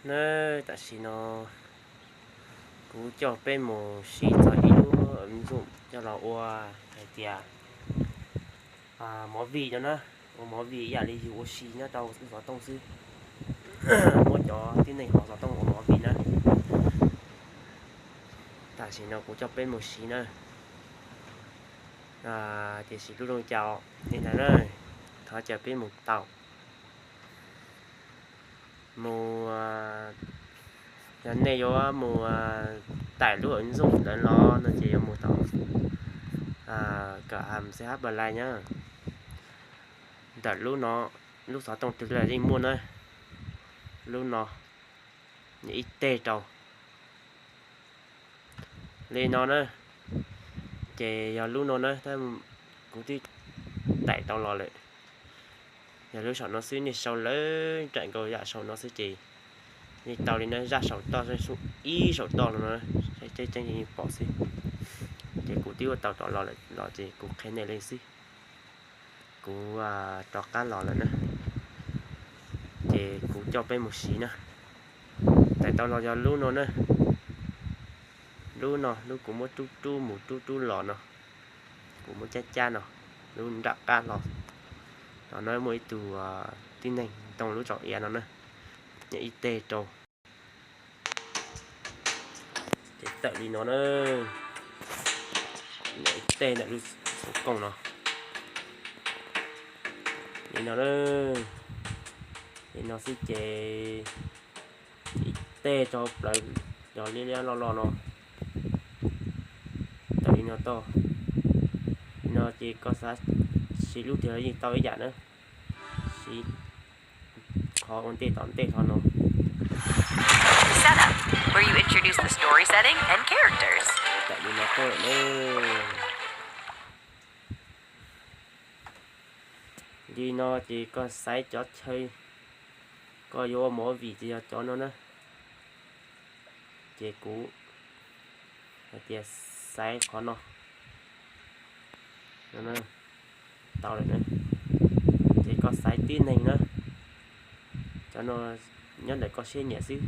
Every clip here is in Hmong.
Na, tam sim no kuv coj peb mus sib txog ib lub ntxoom coj los ua hais tias movie no na, ua movie ib yam li yus ua si nyob rau lub xov tooj xwb. Muab cov tib neeg hauv xov tooj ua movie na. Tam sim no kuv coj peb mus siv na, tiam sis lub zoo cas li ntawd na, thov caw peb mus tau. Mus, yog nej yuav mus tải lub ứng dụng ntawd los no ces yuav mus tau kawm hais C H Play na. Ntawm lub no, lub xov tooj twg los yeej muaj na. Lub no, nias ib teg rau li no na. Ces yog lub no na, kuv twb tải tau los lawm. Yog lub saum no xwb, nej sau lawv nraim nkaus yam saum no xwb ces yeej tau li na. Zaj saum toj, zaj saum ib saum toj no na, saib tseeb tseeb yeej pom xwb. Ces kuv twb ua tau rov los lawm los ces kuv qhia nej li xwb. Kuv rov qab los lawm na, ces kuv coj peb mus siv na. Tải tau los yog lub no na. Lub no, lub kuv muab rub rub mus rub rub los no, kuv muab cab cab no, lub nram qab los. No no muaj ib tug tib neeg ntoo lub tsom iav no na, nias ib teg rau. Ces tawm li no na, nias ib teg ntawm lub xov tooj no. Li no na, li no xwb ces ib teg rau plawv, yog liab liab loj loj no. Tawm li no tau. Li no ces koj xav siv lub twg los yeej tau ib yam na. Siv qhov ua ntej tom ntej qhov no. Setup, where you introduce the story setting and characters. Tawm li no tau lawm na. Li no ces koj xaiv cov chaw koj yuav ua movie ces yog cov no na. Ces kuv hais tias xaiv qhov no. Tau lawm na. Ces koj xaiv tib neeg na. Cov no nyob ntawm koj siab nyiam xwb.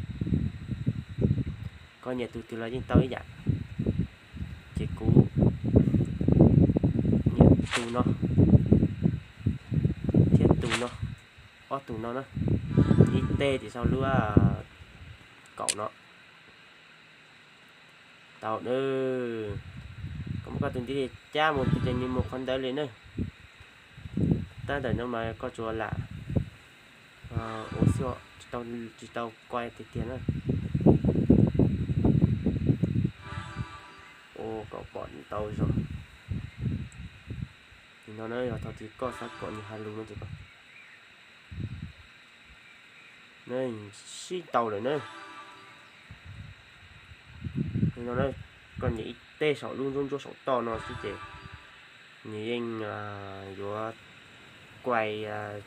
Koj nyiam tus twg los yeej tau ib yam. Ces kuv nyiam tus no thiab tus no, ob tug no na, ib teg tim sau lub kaum no. Tau na. Koj muab koj tus ntiv cab mus ces nws mus qhov ntawd li na. Tab ntawm no mas koj tsuas lam ua xwb, tsis tau quay tiag tiag na. Ua kom pom tau zog. Nim no na yog thaum twg koj xav kom nws hais lus no ces koj sib tau lawm na. Nim no na, koj nias ib teg saum lub ntsuab ntsuab saum toj no xwb ces nws yeej yuav quay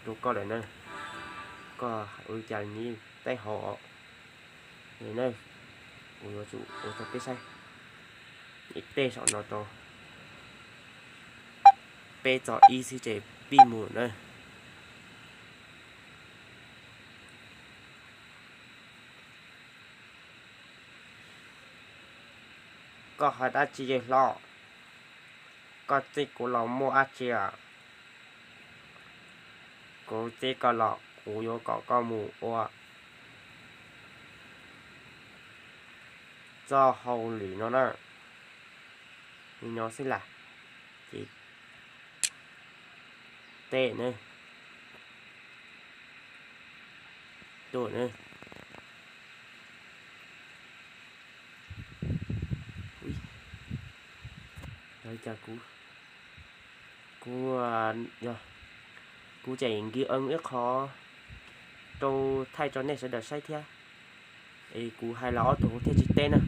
rau koj lawm na. Koj ua li cas nws yeej taib hauv os. Li na, kuv yuav tsum ua rau peb saib. Ib teg saum no rau, peb txog ib xwb ces pib mus na. Koj hais dab tsi hlob? Koj txib kuv los muaj dab tsi? Kuv txib koj los kuv yuav kom koj mus ua txoj hauj lwm no na. Li no xwb las. Ces tej na, tuaj na. Yog li cas kuv, kuv, yog, kuv tseem nkis ees ib qho rau thaij rau nej sawv daws saib thiab. Es kuv hais los ob tug hauv thiaj tsis teb na.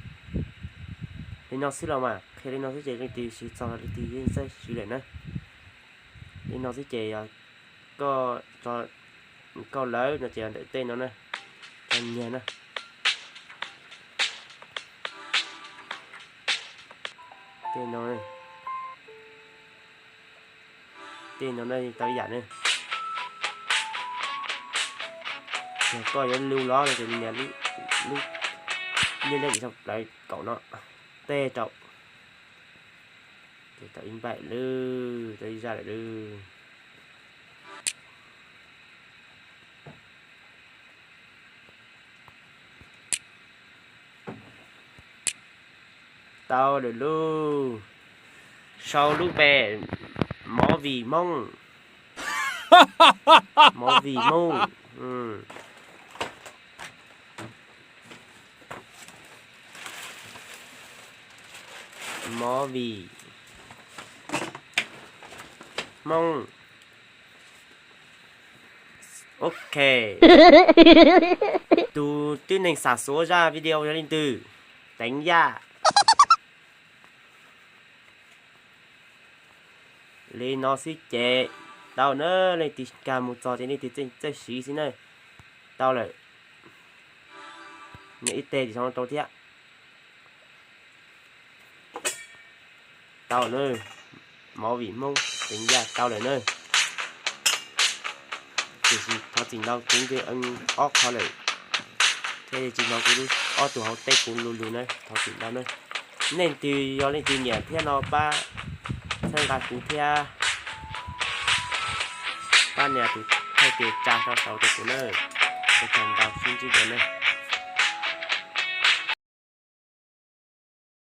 Li no xwb los mas qhia li no xwb ces leej twg siv txog leej twg yeej txawj siv lawm na. Li no xwb ces yog koj tso nkauj lawm no ces yog ntawm tej no na, tso nyiag na. Tej no, tej no na tau ib yam ne. Yog koj yuav lus los no ces nias lub lub nyiaj nyob tim saum plawv kaum no, tej rau, ces tau ib npaim lawm, tau ib zaj lawm lawm. Tau lawm lauj. Sau lub npe Movie Hmoob. Movie Hmoob. Movie Hmoob. Ok. Tus tib neeg xam xuav zaj video yog leej twg? Teev Yaj. Li no xwb ces tau na, leej twg nkag mus txog ces leej twg txawj siv xwb na. Tau lawm. Nws ib teg tim saum no rau thiab. Tau na, Movie Hmoob Teev Yaj tau lawm na. Tiam sis thov txim ntau kuv twb ees ob qho lawm, thiab tsis hnov kuv ob tug hauv teb kuv lus lus na, thov txim ntau na. Nej twg yog leej twg nyiam thiab no pab txhawb nqa kuv thiab pab nias tus thaij tes tsa rau saud rau kuv na. Ua tsaug ntau, sib ntsib dua na.